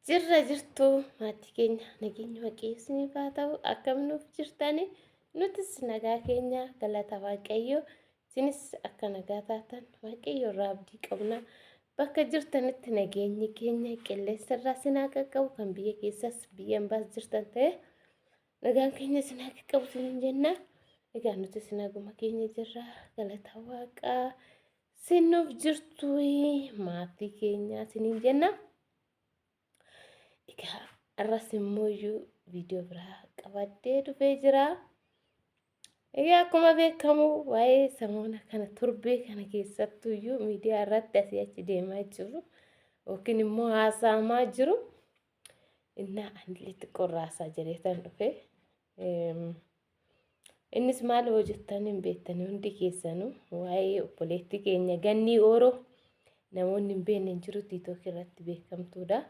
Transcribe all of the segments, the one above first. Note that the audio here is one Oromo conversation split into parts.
Jirra jirtu maatii keenya, nageenya Waaqayyo isiniif haa ta'u. Akkam nuuf jirtani? Nutis nagaa keenya, galata Waaqayyo. Isinis akka nagaa taatan Waaqayyo irraa abdii qabna. Bakka jirtanitti nageenyi keenya qilleensa irraa isin haa qaqqabu. Kan biyya keessas biyya ambaas jirtan ta'e nagaan keenya isin haa qaqqabu isiniin jenna. Egaa nutis naguma keenya jirra, galata Waaqaa. Isin nuuf jirtu maatii keenya isiniin jenna. Egaa har'as immoo iyyuu viidiyoo biraa qabadhee dhufee jira. Egaa akkuma beekamu waa'ee samoona kana torbee kana keessattuu iyyuu miidiyaa irratti asii achi deemaa jiru yookiin immoo haasa'amaa jiru. Innaa anillee xiqqoo raasaa jedheetan dhufe. Innis maal hoo jettan hin beektanii hundi keessanuu, waa'ee obboleettii keenya Gannii Ooroo namoonni hin beekne hin jiru, TikTok irratti beekamtuudha.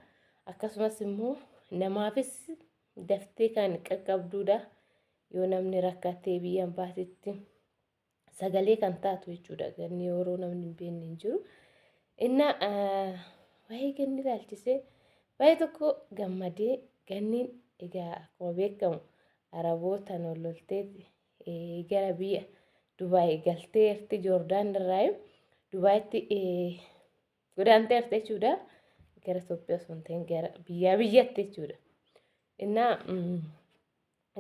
Akkasumas immoo namaafis daftee kan qaqqabduudha. Yoo namni rakkatee biyya baatitti sagalee kan taatu jechuudha. Gannii Ooroo namni hin beekne hin jiru. Innaa waa'ee Ganni ilaalchisee baay'ee tokko gammadee. Ganniin egaa akkuma beekamu Arabootaan wal loltee gara biyya Dubaay galteerti, Joordaan irraa Dubaayitti godaanteerti jechuudha. Gara Itoophiyaa osoo hin ta'in gara biyyaa biyyatti jechuudha. Innaa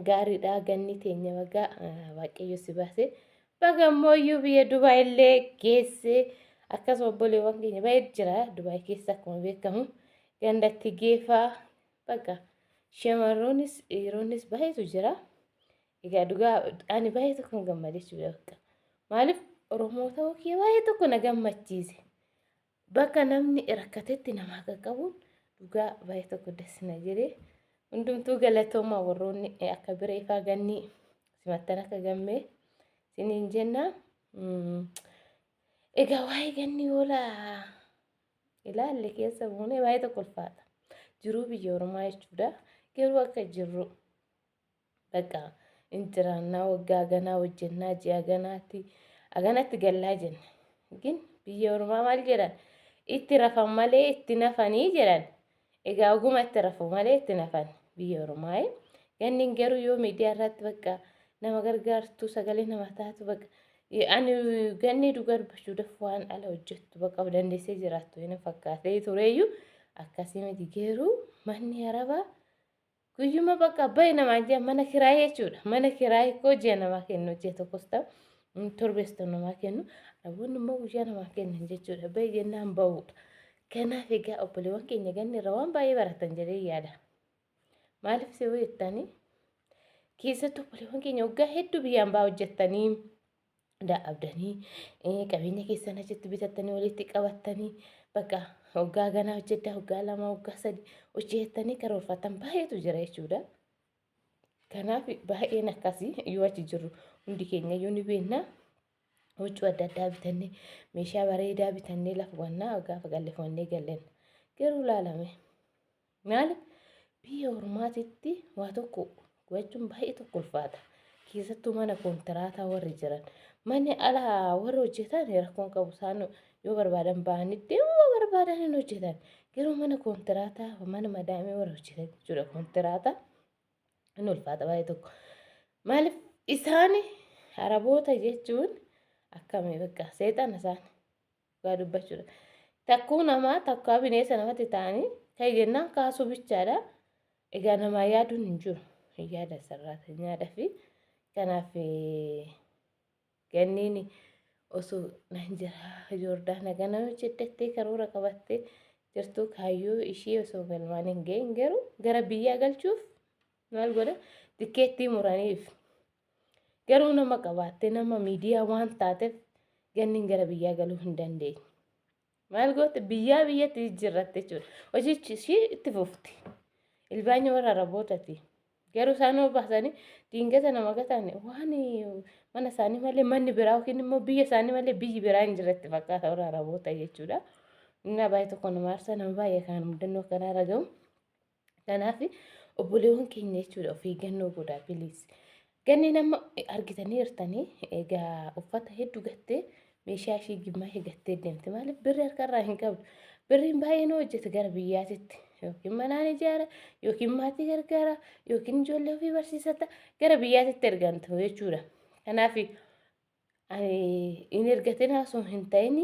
gaariidha, Ganni teenya baga Waaqayyo si baase. Baga immoo iyyuu biyya Dubaay illee geesse. Akkasuma obboleewwan keenya baay'ee jira Dubaay keessa, akkuma beekamu gandatti geefaa bakka shamarroonis dhiironnis baay'eetu jira. Egaa dhugaa ani baay'ee tokkon gammade jechuudha bakka. Maaliif, Oromoo ta'uu kiyya baay'ee tokko na gammachiise. Bakka namni rakkatetti namaa qaqqabuun dhugaa baay'ee tokko dasina jedhee. Hundumtuu galatooma, warroonni akka bireefaa Gannii simattan akka gammee siniin jenna. Egaa waa'ee Gannii oolaa ilaalle keessa buunee baay'ee tokko ulfaata. Jiruu biyya Oromaa jechuudha. Garuu akka jirru bakka hin jiraannaa, waggaa ganaa hojjennaa, ji'a ganaatti aganatti gallaa jenna. Gin biyya Oromaa maal jedhan? Itti rafan malee itti nafanii jedhan. Egaa oguma itti rafu malee itti nafan biyya Oromaa. Ganniin garuu yoo miidiyaa irratti bakka nama gargaartu, sagalee nama taatu, bakka ani Gannii dhugaa dubbachuudhaaf waan ala hojjettu bakka of dandeessee jiraattu hin fakkaatee tureeyyuu, akkasii miti. Garuu manni Arabaa guyyuma bakka bahe namaan ji'a mana kiraayii jechuudha. Mana kiraayii koo ji'a namaa kennu, ji'a tokkos ta'u torbees ta'u namaa kennu. Araboonni immoo guyyaa namaa kennan jechuudha. Bahe jennaan bahuudha. Kanaaf egaa obboleewwan keenya Ganni irraa waan baay'ee baratan jedhee yaada. Maaliif si jettanii, keessattuu obboleewwan keenya waggaa hedduu biyyaan baa hojjettanii dadhabdanii, qabeenya keessan achitti bitattanii walitti qabattanii, bakka waggaa ganaa hojjedhaa, waggaa 2, waggaa 3 hojjettanii karoorfatan baay'eetu jira jechuudha. Kanaaf baay'een akkasii yoo achi jirru hundi keenya iyyuu ni beekna. Huccuu adda addaa bitannee, meeshaa bareedaa bitannee lafa gannaa gaafa galleeffannee galleen garuu laalame. Maali, biyya ormaatitti waa tokko gochuun baay'ee tokko ulfaata. Keessattuu mana koontiraataa warri jiran. Manni alaa warri hojjetan rakkoon qabu, isaan yoo barbaadan ba'anii deemuu barbaadan hin hojjetan. Garuu mana koontiraataa, mana madaamii warri hojjetan jechuudha, koontiraataa hin ulfaata baay'ee tokko. Maaliif, isaan Araboota jechuun akkamii, bakka seexana isaan dhugaa dubbachuudha. Takkuu namaa takkaa bineensa namatti ta'anii kan jennaan kaasuu bichaadha. Egaa namaa yaaduun hin jiru. Hin yaadan sarraatanyaadha fi kanaaf Ganniin osoo nan jira Joordaana gana hojjedhattee karoora qabattee jirtu, kaayyoo ishii osoo galmaan hin gahin garuu gara biyyaa galchuuf maal godha, tikkeettii muraniif. Garuu nama qabaattee, nama miidiyaa waan taateef Ganniin gara biyyaa galuu hin dandeenye. Maal goote? Biyyaa biyyatti jijjiirratte jechuudha. Hojichi ishii itti fufti. Ilbaanyi warra Arabootaati. Garuu isaan yoo baasanii diingata nama gatan, waan mana isaanii malee manni biraa yookiin immoo biyya isaanii malee biyyi biraa hin jirretti fakkaata warra Araboota jechuudha. Inni baay'ee tokko nama aarsa, nama baay'ee kan mudannoo akkanaa irra gahu. Kanaaf obboleewwan keenya jechuudha, of eeggannoo godhaa please. Ganni nama argitanii jirtanii, egaa uffata hedduu gattee, meeshaa ishii gimmaashee gattee deemte. Maaliif, birri harkarraa hin qabdu. Birriin baay'ee nu hojjete gara biyyaatitti yookiin manaan ijaara yookiin maatii gargaara yookiin ijoollee ofii barsiisata gara biyyaatitti ergantu jechuudha. Kanaaf hin ergatin osoo hin ta'in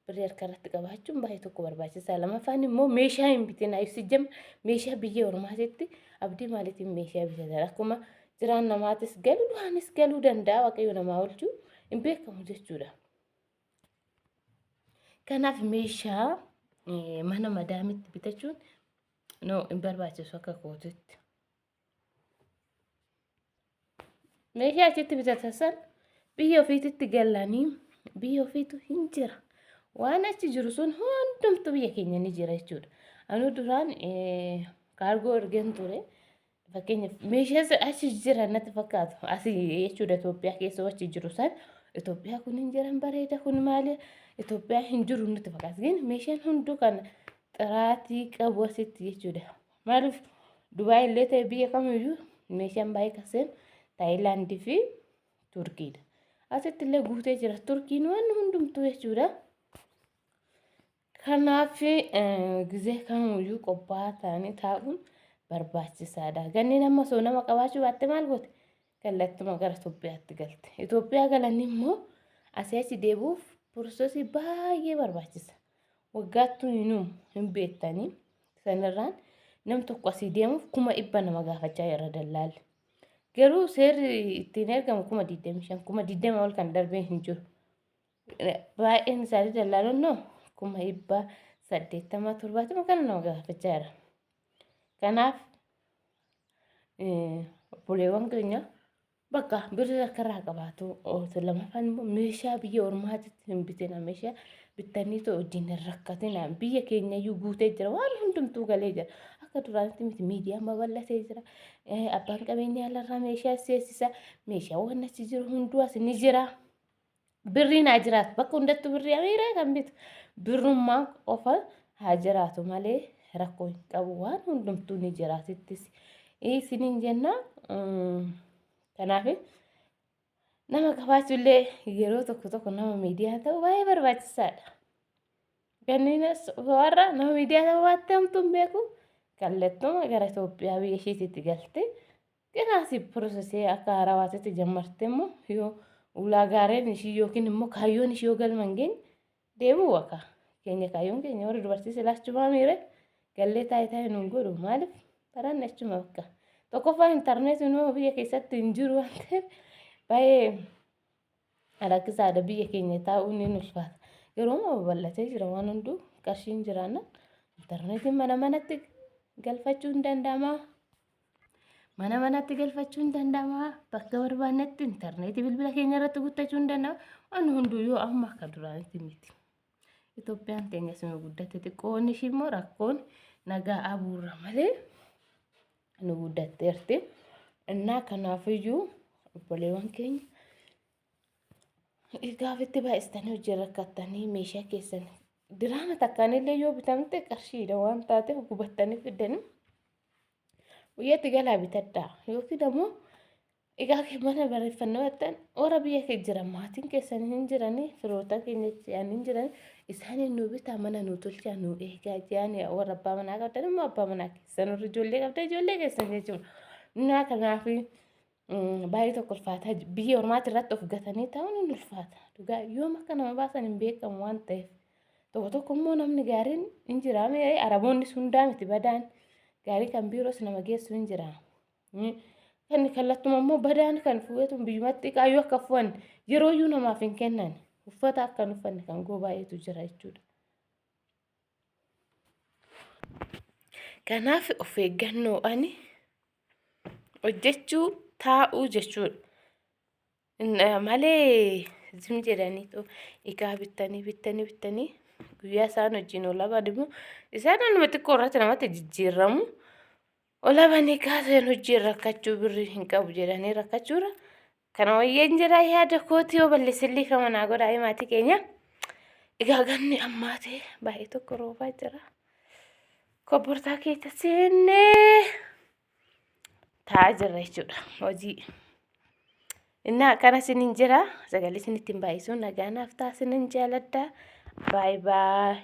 birrii harka irratti qabaachuun baay'ee tokko barbaachisaa. Lamaffaan immoo meeshaa hin bitin. Sijjama meeshaa biyya ormaatitti abdii maaliitiin meeshaa bitatan? Akkuma jiraan namaatis galu du'aanis galuu danda'a, Waaqayyo namaa oolchuu hin beekamu jechuudha. Kanaaf meeshaa mana madaamitti bitachuun no hin barbaachisu akka kootitti. Meeshaa achitti bitatan san biyya ofiititti galanii biyya ofiitu hin jira. Waan achi jiru sun hundumtu biyya keenya ni jira jechuudha. Anuu duraan kaargoo ergeen ture. Fakkeenyaaf meeshaa achi jira natti fakkaatu. Asii jechuudha, Itoophiyaa keessa achi jiru san Itoophiyaa kun hin jiran, bareeda kun maali, Itoophiyaa hin jiru nutti fakkaata. Meeshaan hunduu kan xiraatii qabu asitti jechuudha. Maaliif, Dubaay illee ta'e biyya kamiyyuu meeshaan baay'ee kan seenu Taayilaandii fi Turkiidha. Asitti illee guutee jira Turkiin waan hundumtuu jechuudha. Kanaaf gizee kamiyyuu qophaa'aa ta'anii taa'uun barbaachisaadha. Ganneen amma osoo nama qabaachuu baatte maal goote? Kallattuma gara Itoophiyaatti galte. Itoophiyaa galanii immoo asii achi deebi'uuf processii baay'ee barbaachisa. Waggaattuu hinuu hin beektanii sanirraan nam tokko asii deemuuf 100,000 nama gaafachaa jira dallaalli. Garuu seerri ittiin ergamu 25,000, 20,000 ol kan darbee hin jiru. Baay'een isaanii dallaalonnoo 180,000, 70 kana nama gaafachaa jira. Kanaaf obboleewwan keenya bakka birrii harkarraa qabaatu. Lamaffaan immoo meeshaa biyya ormaatitti hin bitina. Meeshaa bittanii too wajjin hin rakkatina. Biyya keenya iyyuu guutee jira, waan hundumtuu galee jira. Akka duraanitti miti, miidiyaan babal'atee jira. Abbaan qabeenyaa alarraa meeshaa seensisa. Meeshaawwan achi jiru hunduu as ni jira. Birriin haa jiraatu, bakka hundattuu birrii amiiree kan bitu birrummaa qofa haa jiraatu malee rakkoo hin qabu, waan hundumtuu ni jiraatittis isiniin jenna. Kanaaf nama qabaachuullee yeroo tokko tokko nama miidiyaa ta'u baay'ee barbaachisaadha. Kanneenis warra nama miidiyaa ta'uu baatte hamtuu hin beeku, kallattuma gara Itoophiyaa biyya isheetitti galte. Kanaas processii akka haarawaatitti jammartee immoo yoo ulaagaaleen ishii yookiin immoo kaayyoon ishii yoo galma hin geenye deemuu akka keenya, kaayyoon keenya warri dubartii silaachumaa miire gallee taa'ee taa'ee nuun godhu. Maaliif baranne achuma bakka tokkoffaa intarneetiin immoo biyya keessatti hin jiru waan ta'eef baay'ee rakkisaadha, biyya keenya taa'uun ni ulfaata. Yeroo ammaa babal'atee jira waan hunduu, qarshiin jiraannan intarneetiin mana manatti galfachuu hin danda'ama. Mana manatti galfachuu hin danda'ama. Bakka barbaannetti intarneetii bilbila keenya irratti guuttachuu hin danda'ama. Waan hunduu yoo amma akka duraanitti miti. Itoophiyaan teenya suma guddatte, xiqqoon ishii immoo rakkoon nagaa abuurra malee nu guddatteerti. Innaa kanaafiyyuu obboleewwan keenya gaafitti baay'istanii hojii rakkattanii meeshaa keessan diraama takkaanillee yoo bitamte qarshiidha waan taateef gubattanii fiddanii guyyaatti galaa bitadhaa, yookiin ammoo egaa mana barreeffannoo jettan warra biyya kee jiran, maatiin keessan hin jiranii, firoota keenya jedhan hin jiran, isaaniin nu bitaa, mana nu tolchaa, nu eegaa jedhanii, warra abbaa manaa qabdan immoo abbaa manaa keessan, warra ijoollee qabdan ijoollee keessan jechuudha. Innaa kanaaf baay'ee tokko ulfaataa, biyya ormaati irratti of gatanii taa'uun hin ulfaata. Dhugaa yoom akka nama baasan hin beekamu waan ta'eef. Tokko tokko immoo namni gaariin hin jira. Araboonnis hundaa miti, badaan gaarii kan biiroos nama geessu hin jira. Kan kallattuma immoo badaan kan fuudhetu biyyumatti qaayyuu akka fu'an yeroo iyyuu namaaf hin kennan, uffata akka hin uffanne kan goo baay'eetu jira jechuudha. Kanaaf of eeggannoo ani hojjechuu taa'uu jechuudha. Malee zim jedhanii egaa bittanii bittanii bittanii guyyaa isaan wajjin olaban immoo isaan anuma xiqqoo irratti namatti jijjiiramu. Olabanii kaaseen hojii rakkachuu, birrii hin qabu jedhanii rakkachuudha. Kana wayyeen jira, yaada kooti yoo balleessillee kama naa godhaa maatii keenya. Egaa ganni ammaa ta'e baay'ee tokko roobaa jira. Kobbortaa keessa seennee taa'aa jirra jechuudha hojii. Innaa akkana isiniin jira, sagalee isin ittiin baay'isuun nagaa naaf ta'a, isinin jaaladha. Baay'ee baay'ee.